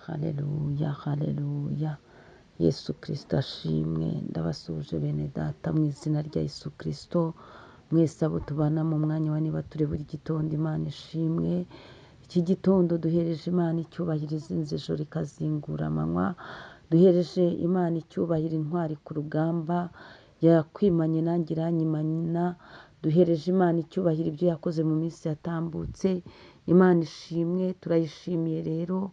Haleluya, haleluya. Yesu Kristo ashimwe. Ndabasuhuje bene data mu izina rya Yesu Kristo. Mwese abo tubana mu mwanya wa niba turi buri gitondo, Imana ishimwe. Iki gitondo duhereje Imana icyubahiro izinze ijoro ikazingura amanywa. Duhereje Imana icyubahiro intwari ku rugamba, yakwimanye nanjye iranyimana. Duhereje Imana icyubahiro ibyo yakoze mu minsi yatambutse. Imana ishimwe, turayishimiye rero.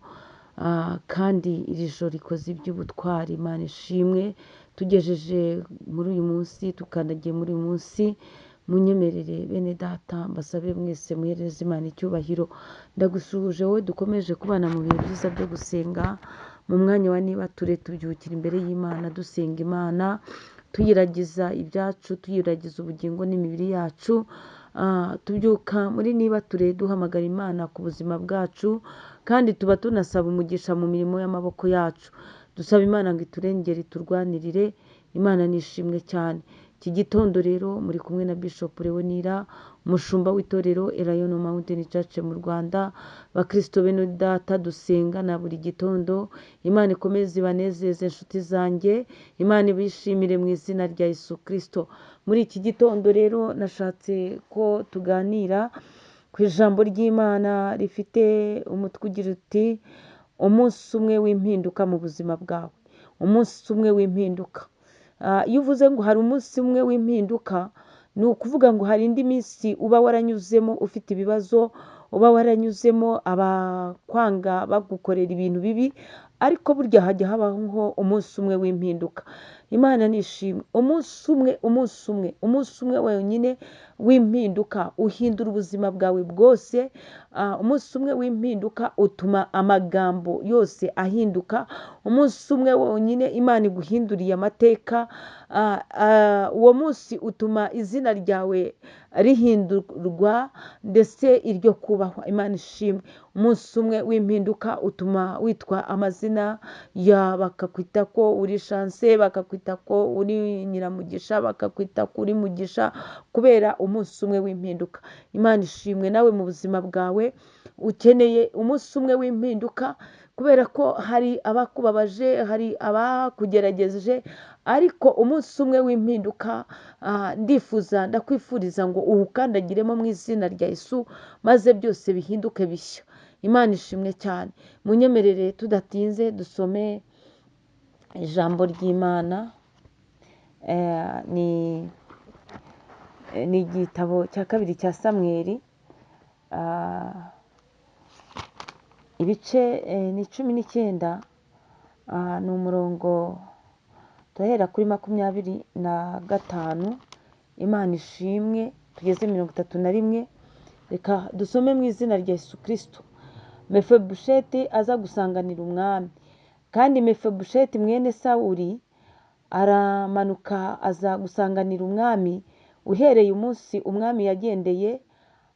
Kandi iri joro rikoze iby'ubutwari, Imana ishimwe. Tugejeje muri uyu munsi, tukandagiye muri uyu munsi, munyemerere bene data mbasabe mwese muhereze Imana icyubahiro. Ndagusuhuje wowe dukomeje kubana mu bihe byiza byo gusenga, mu mwanya wa niba ture tubyukira imbere y'Imana, dusenga Imana, tuyiragiza ibyacu, tuyiragiza ubugingo n'imibiri yacu. Tubyuka muri niba ture duhamagara Imana ku buzima bwacu, kandi tuba tunasaba umugisha mu mirimo y'amaboko yacu. Dusaba Imana ngo iturengere, iturwanirire. Imana nishimwe cyane. Iki gitondo rero muri kumwe na Bishop Leonira, umushumba w'itorero Elayono Mountain Church mu Rwanda. Bakristo bene data dusengana buri gitondo, Imana ikomeze ibanezeze inshuti zanjye, Imana ibishimire mu izina rya Yesu Kristo. Muri iki gitondo rero nashatse ko tuganira ku ijambo ry'Imana rifite umutwe ugira uti umunsi umwe w'impinduka mu buzima bwawe. Umunsi umwe w'impinduka. Iyo uvuze ngo hari umunsi umwe w'impinduka, ni ukuvuga ngo hari indi minsi uba waranyuzemo ufite ibibazo, uba waranyuzemo abakwanga bagukorera ibintu bibi, ariko burya hajya habaho umunsi umwe w'impinduka. Imana nishimwe. Umunsi umwe, umunsi umwe, umunsi umwe wenyine w'impinduka uhindura ubuzima bwawe bwose. Umunsi umwe w'impinduka utuma amagambo yose ahinduka. Umunsi umwe wonyine Imana iguhinduriye amateka. Uwo munsi utuma izina ryawe rihindurwa ndetse iryo kubahwa. Imana ishimwe. Umunsi umwe w'impinduka utuma witwa amazina ya, bakakwita ko uri Chance, bakakwita ko uri Nyiramugisha, bakakwita ko uri Mugisha, kubera umunsi umwe w'impinduka. Imana ishimwe. Nawe mu buzima bwawe ukeneye umunsi umwe w'impinduka, kubera ko hari abakubabaje, hari abakugerageje, ariko umunsi umwe w'impinduka, ndifuza, ndakwifuriza ngo uwukandagiremo mu izina rya Yesu, maze byose bihinduke bishya. Imana ishimwe cyane. Munyemerere tudatinze dusome ijambo ry'Imana. Ni igitabo cya kabiri cya Samweli, ibice ni 19, ni umurongo turahera kuri 25. Imana ishimwe. Tugeze 31. Reka dusome mu izina rya Yesu Kristo. Mefibosheti aza gusanganira umwami, kandi Mefibosheti mwene Sawuli aramanuka aza gusanganira umwami, uhereye umunsi umwami yagendeye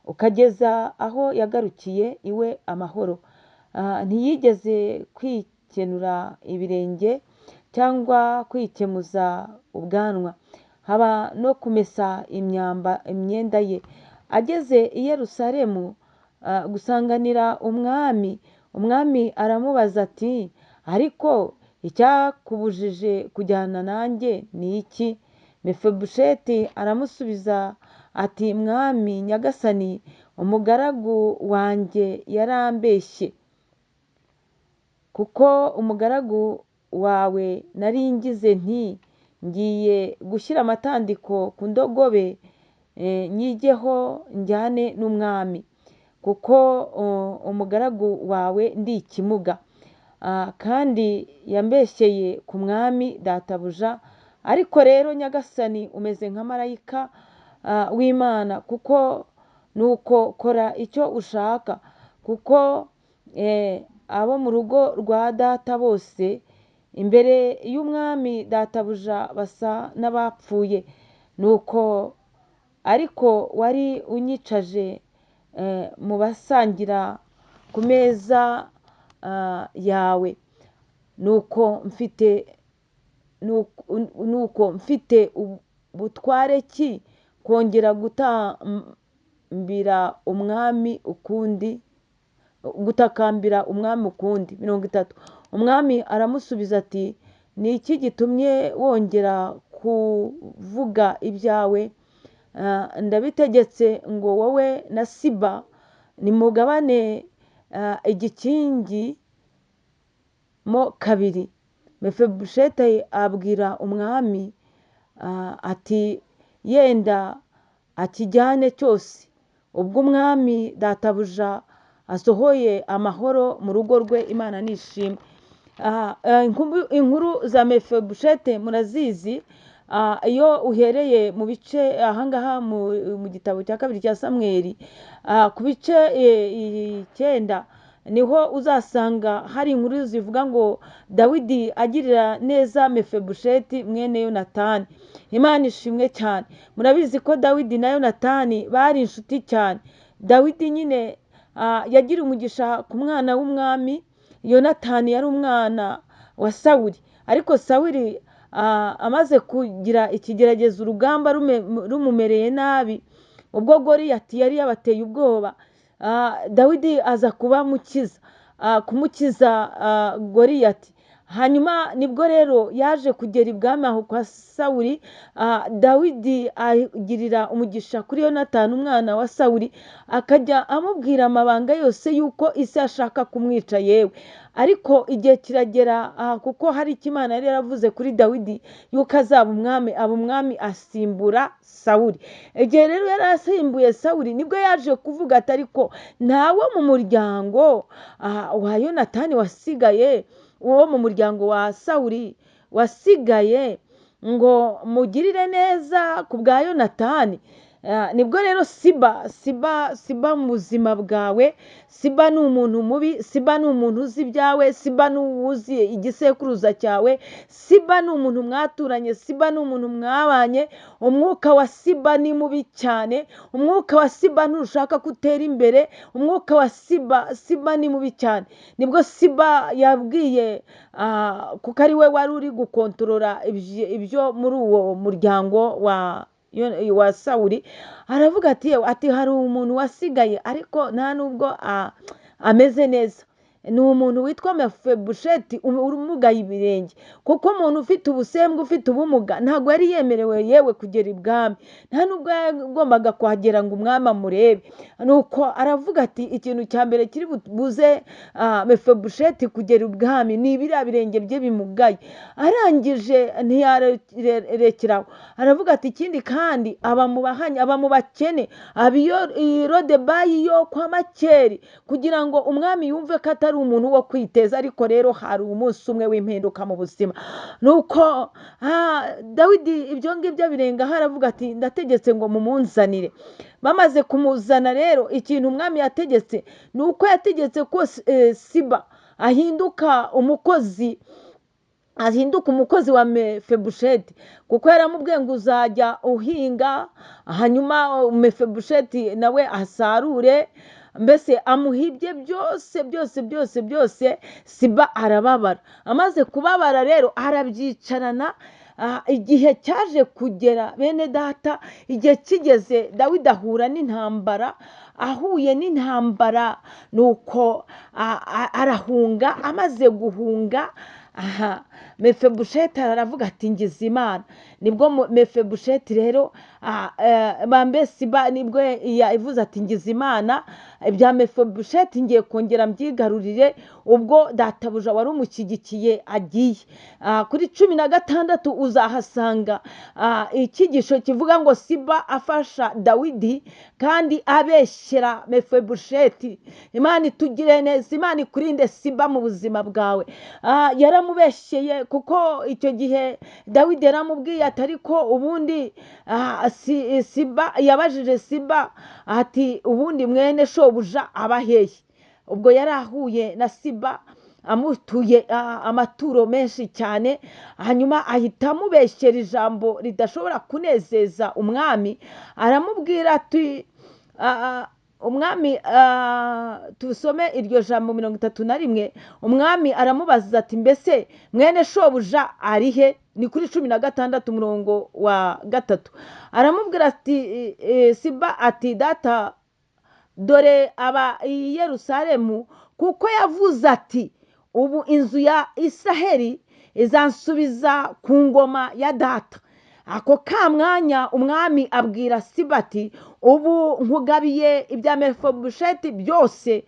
ukageza aho yagarukiye iwe amahoro. Ntiyigeze kwikenura ibirenge cyangwa kwikemuza ubwanwa, haba no kumesa imyenda ye. Ageze i Yerusalemu gusanganira umwami, umwami aramubaza ati ariko icyakubujije kujyana nanjye ni iki? Mefibosheti aramusubiza ati mwami nyagasani, umugaragu wanjye yarambeshye, kuko umugaragu wawe nari ngize nti ngiye gushyira amatandiko ku ndogobe, nyigeho njyane n'umwami, kuko umugaragu wawe ndi ikimuga. Kandi yambeshyeye ku mwami databuja. Ariko rero nyagasani umeze nka marayika w'Imana, kuko nuko kora icyo ushaka, kuko abo mu rugo rwa data bose imbere y'umwami databuja basa n'abapfuye. Nuko ariko wari unyicaje mu basangira ku meza yawe, nuko mfite ubutware ki kongera gutambira umwami ukundi, Gutakambira umwami ukundi. 30. Umwami aramusubiza ati: "Ni iki gitumye wongera kuvuga ibyawe? Ndabitegetse ngo wowe na Siba nimugabane igikingi mo kabiri." Mefibosheti abwira umwami ati: "Yenda akijyane cyose, ubwo umwami databuja asohoye amahoro mu rugo rwe." Imana nishimwe. Inkuru za Mefibosheti murazizi. Iyo uhereye mu bice ahangaha mu gitabo cya kabiri cya Samweli, ku bice 9, niho uzasanga hari inkuru zivuga ngo Dawidi agirira neza Mefibosheti mwene Yonatani. Imana ishimwe cyane. Murabizi ko Dawidi na Yonatani bari inshuti cyane. Dawidi nyine yagira umugisha ku mwana w'umwami. Yonatani yari umwana wa Sawuli, ariko Sawuli amaze kugira ikigeragezo, urugamba rumumereye nabi, ubwo Goliyati yari yabateye ubwoba, Dawidi aza kuba kumukiza Goliyati. Hanyuma nibwo rero yaje kugera ibwami aho kwa Sawuli. Dawidi agirira umugisha kuri Yonatani umwana wa Sawuli, akajya amubwira amabanga yose y'uko isi ashaka kumwica yewe. Ariko igihe kiragera, kuko hari icyo Imana yari yaravuze kuri Dawidi y'uko azaba umwami, aba umwami asimbura Sawuli. Igihe rero yari asimbuye Sawuli, nibwo yaje kuvuga ati: "Ariko ntawe mu muryango wa Yonatani wasigaye, uwo mu muryango wa Sawuli wasigaye, ngo mugirire neza ku bwa Yonatani." Nibwo rero Siba, Siba, Siba mu buzima bwawe, Siba ni umuntu mubi, Siba ni umuntu uzi ibyawe, Siba ni uwuzi igisekuruza cyawe, Siba ni umuntu mwaturanye, Siba ni umuntu mwabanye. Umwuka wa Siba ni mubi cyane, umwuka wa Siba ntushaka ko utera imbere, umwuka wa Siba, Siba ni mubi cyane. Nibwo Siba yabwiye, kuko ari we wari uri gukontorora ibyo muri uwo muryango wa Sawuli, aravuga ati: "Yewe," ati, "hari umuntu wasigaye, ariko nta nubwo ameze neza, ni umuntu witwa Mefibosheti umugaye ibirenge." Kuko umuntu ufite ubusembwa, ufite ubumuga, ntabwo yari yemerewe yewe kugera ibwami, nta nubwo yagombaga kuhagera ngo umwami amurebe. Nuko aravuga ati: "Ikintu cya mbere kiri buze Mefibosheti kugera ibwami ni biriya birenge bye bimugaye." Arangije ntiyarekeraho, aravuga ati: "Ikindi kandi aba mu bahanya, aba mu bakene, aba iyo i Lodebayi yo kwa Makeri," kugira ngo umwami yumve ko atari umuntu wo kwiteza. Ariko rero hari umunsi umwe w'impinduka mu buzima. Nuko Dawidi ibyo ngibyo birengaho, aravuga ati: "Ndategetse ngo mumunzanire." Bamaze kumuzana rero, ikintu umwami yategetse ni uko yategetse ko Siba ahinduka umukozi, ahinduka umukozi wa Mefibosheti, kuko yaramubwiye ngo uzajya uhinga, hanyuma Mefibosheti nawe asarure. Mbese amuha ibye byose byose byose byose. Siba arababara. Amaze kubabara rero arabyicarana. Igihe cyaje kugera, bene data, igihe kigeze Dawidi ahura n'intambara. Ahuye n'intambara, nuko arahunga. Amaze guhunga, aha Mefibosheti aravuga ati: "Ngize Imana." Nibwo Mefibosheti rero, bambe Siba nibwo yavuze ati: "Ngize Imana, ibya Mefibosheti ngiye kongera mbyigarurire ubwo databuja wari umushyigikiye agiye." Kuri 16 uzahasanga icyigisho kivuga ngo Siba afasha Dawidi kandi abeshyera Mefibosheti. Imana itugire neza, Imana ikurinde Siba mu buzima bwawe. Yaramubeshyeye, kuko icyo gihe Dawidi yaramubwiye ati: "Ariko ubundi," Siba yabajije Siba ati: "Ubundi mwene shobuja aba hehe?" Ubwo yari ahuye na Siba amutuye amaturo menshi cyane, hanyuma ahita amubeshyera ijambo ridashobora kunezeza umwami. Aramubwira ati, umwami, tusome iryo jambo 31. Umwami aramubaza ati: "Mbese mwene shobuja ari he?" Ni kuri 16 umurongo wa 3. Aramubwira ati, Siba ati: "Data dore aba i Yerusalemu." Kuko yavuze ati: "Ubu inzu ya Israheli izansubiza ku ngoma ya data." Ako ka mwanya umwami abwira Siba ati: "Ubu nkugabiye ibya Mefibosheti byose."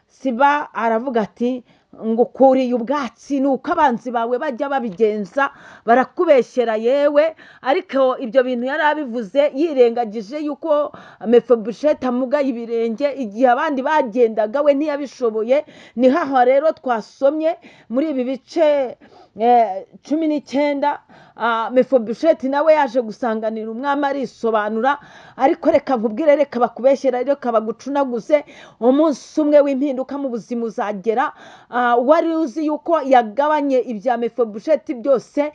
Siba aravuga ati: "Ngukuriye ubwatsi, ni uko abanzi bawe bajya babigenza, barakubeshyera yewe." Ariko ibyo bintu yari abivuze yirengagije yuko Mefibosheti amugaye ibirenge, igihe abandi bagendaga we ntiyabishoboye. Ni haha rero twasomye muri ibi bice 19, Mefibosheti nawe yaje gusanganira umwami arisobanura. Ariko reka nkubwire, reka bakubeshyera, reka bagucunaguze, umunsi umwe w'impinduka mu buzima uzagera. Wari uzi yuko yagabanye ibya Mefibosheti byose,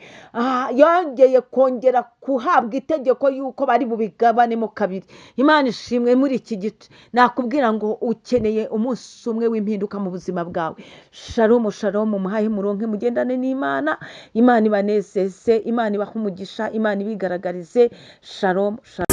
yongeye kongera guhabwa itegeko yuko bari bubigabanemo kabiri. Imana ishimwe. Muri iki gice nakubwira ngo ukeneye umunsi umwe w'impinduka mu buzima bwawe. Shalomu shalomu, muhahe muronke, mugendane n'Imana, Imana ibanezeze, Imana ibahe umugisha, Imana ibigaragarize. Shalomu shalomu.